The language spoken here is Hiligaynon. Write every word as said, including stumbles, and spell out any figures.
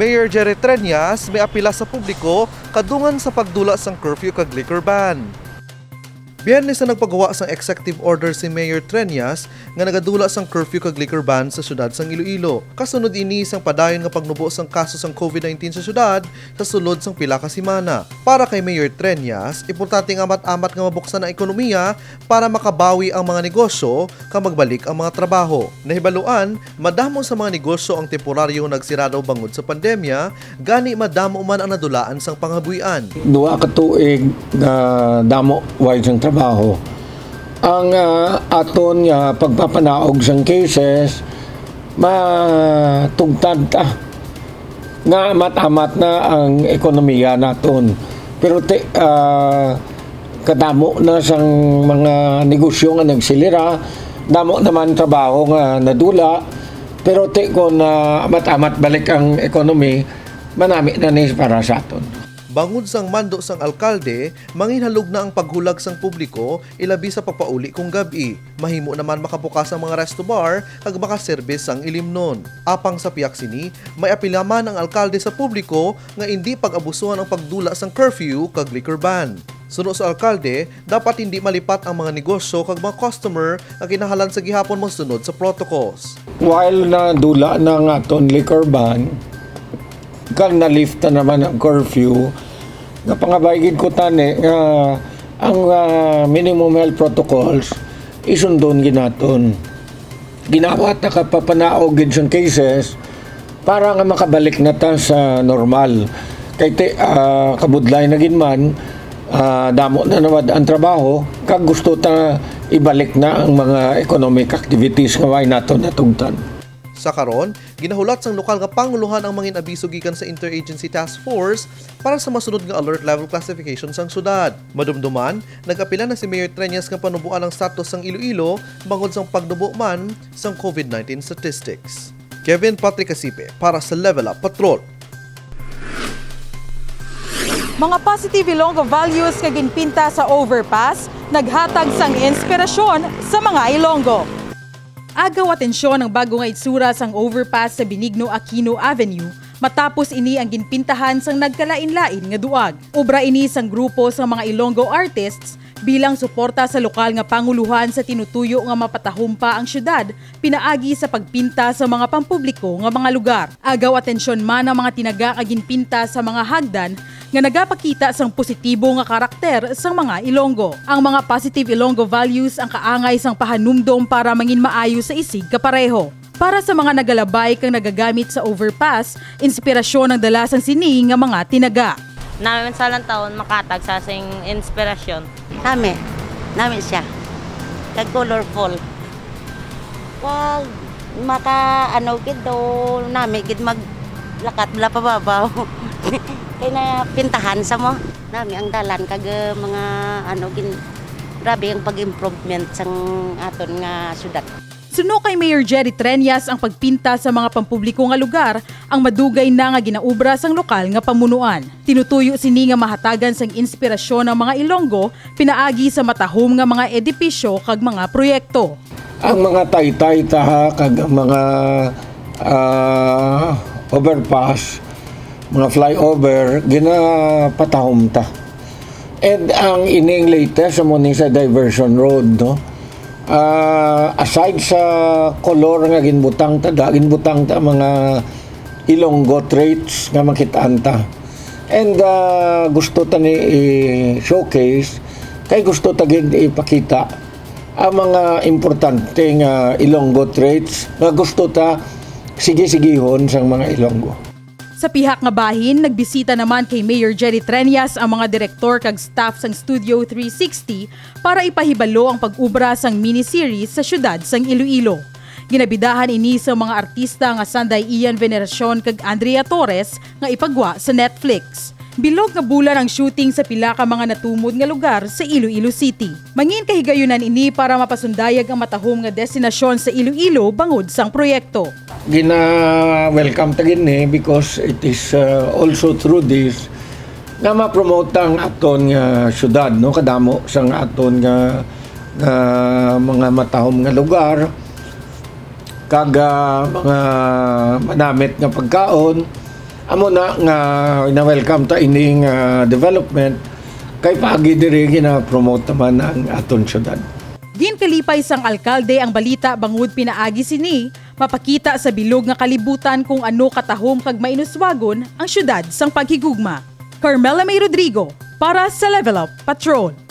Mayor Jerry Treñas may apila sa publiko kadungan sa pagdula sang curfew kag liquor ban. Biyernes na nagpagawa sang executive order si Mayor Treñas nga nagadula sang curfew kag liquor ban sa siyudad sang Iloilo. Kasunod ini sang padayon nga pagnubo sang kaso sang covid nineteen sa siyudad sa sulod sang pila ka semana. Para kay Mayor Treñas, importante nga amat-amat nga mabuksan ang ekonomiya para makabawi ang mga negosyo kag magbalik ang mga trabaho. Nahibaluan, madamo sa mga negosyo ang temporaryo nga nagsirado bangod sa pandemya, gani madamo man ang nadulaan sang pangabuhian. Duha ka tuig nga damo way sang trabaho. Ang, ah, aton nga pagpapanaog sang cases, matugtad ta nga amat-amat na ang ekonomiya naton. Pero ti-, ah, kadamo na sang mga negosyo nga nagsilira, damo naman trabaho nga nadula, pero ti-, kon, ah, amat-amat balik ang ekonomi, manami na ni para sa aton. Bangod sang mando sang alkalde, manginhalog na ang paghulag sang publiko, ilabi sa pagpauli kung gab-i. Mahimo naman makabukas ang mga resto bar kag makaserbis sang ilimnon. Apang sa pihak sini, may apila man ang alkalde sa publiko nga indi pag-abusuhan ang pagdula sang curfew kag liquor ban. Suno sa alkalde, dapat hindi malipat ang mga negosyo kag mga customer nga kinahanglan sa gihapon mosunod sa protocols. While nadula na ang aton liquor ban, kag na-lift na naman ang curfew, nga pangabay gid ko tani nga ang, ah, minimum health protocols isundon gid naton. Ginawa ta ka papanaog gid sang cases para nga makabalik na ta sa normal. Kay ti-, ah, kabudlay na gid man, ah, damo na nawad ang trabaho, kag gusto ta ibalik na ang mga economic activities nga way naton natugtan. Sa karon, ginahulat sang lokal nga pangulohan ang mangin abiso gikan sa Interagency Task Force para sa masunod nga alert level classification sang syudad. Madumduman, nag-apila na si Mayor Treñas nga panuboan ang status sang Iloilo bangod sang pagnubo man sang covid nineteen statistics. Kevin Patrick Asipe para sa Level Up Patrol. Mga positive Ilonggo values nga ginpinta sa overpass naghatag sang inspirasyon sa mga Ilonggo. Agaw atensyon ang bago nga itsura sang overpass sa Benigno Aquino Avenue matapos ini ang ginpintahan sang nagkalain-lain nga duag. Obra ini sang grupo sang mga Ilonggo artists bilang suporta sa lokal nga pangulohan sa tinutuyo nga mapatahom pa ang syudad pinaagi sa pagpinta sa mga pampubliko nga mga lugar. Agaw atensyon man ang mga tinaga nga ginpinta sa mga hagdan nga nagapakita sang positibo nga karakter sang mga Ilonggo. Ang mga positive Ilonggo values ang kaangay sang pahanumdom para mangin maayo sa isig kapareho. Para sa mga nagalabay kag nagagamit sa overpass, inspirasyon ang dala sang sini nga mga tinaga. Namin sa lang taon makatag sa sing inspirasyon. Nami, nami siya. Kag colorful. Wag maka ano gid do, nami gid maglakat bala pababaw. Kay na pintahan sa mo. Nami ang dalan kag, uh, mga ano gin grabe ang pag-improvement sang aton nga syudad. Suno kay Mayor Jerry Treñas, ang pagpinta sa mga pampubliko nga lugar ang madugay na nga ginaobra sang lokal nga pamunuan. Tinutuyo sini nga mahatagan sang inspirasyon ang mga Ilonggo pinaagi sa matahom nga mga edipisyo kag mga proyekto. Ang mga taytay ta kag ang mga, ah, overpass, mga flyover, ginapatahom ta. And ang ining latest, amo ni sa diversion road, no? Ah, aside sa kolor nga ginbutang ta, da, ginbutang ta mga Ilonggo traits nga makitaan ta. And, ah, gusto ta ni i-showcase, kay gusto ta gid ipakita ang mga importante nga Ilonggo traits nga gusto ta sige-sigihon sang mga Ilonggo. Sa pihak nga bahin, nagbisita naman kay Mayor Jerry Treñas ang mga direktor kag staff sang Studio three sixty para ipahibalo ang pag-obra sang miniseries sa siyudad sang Iloilo. Ginabidahan ini sa mga artista nga sanday Ian Veneracion kag Andrea Torres nga ipagwa sa Netflix. Bilog nga bulan ang shooting sa pila ka mga natumod nga lugar sa Iloilo City. Mangin kahigayunan ini para mapasundayag ang matahom nga destinasyon sa Iloilo bangod sang proyekto. Gina-welcome ta gid ni because it is, uh, also through this nga ma-promote ang aton nga syudad, no? Kadamo sang aton nga, nga mga matahom nga lugar, kag, ah, mga manamit nga pagkaon, Amo na nga na-welcome ta ining ah, development kay paagi diri gina-promote naman ang aton syudad. Ginkalipay sang alkalde ang balita bangod pinaagi sini mapakita sa bilog nga kalibutan kung ano katahom kag mainuswagon ang syudad sang paghigugma. Carmela May Rodrigo para sa Level Up Patrol.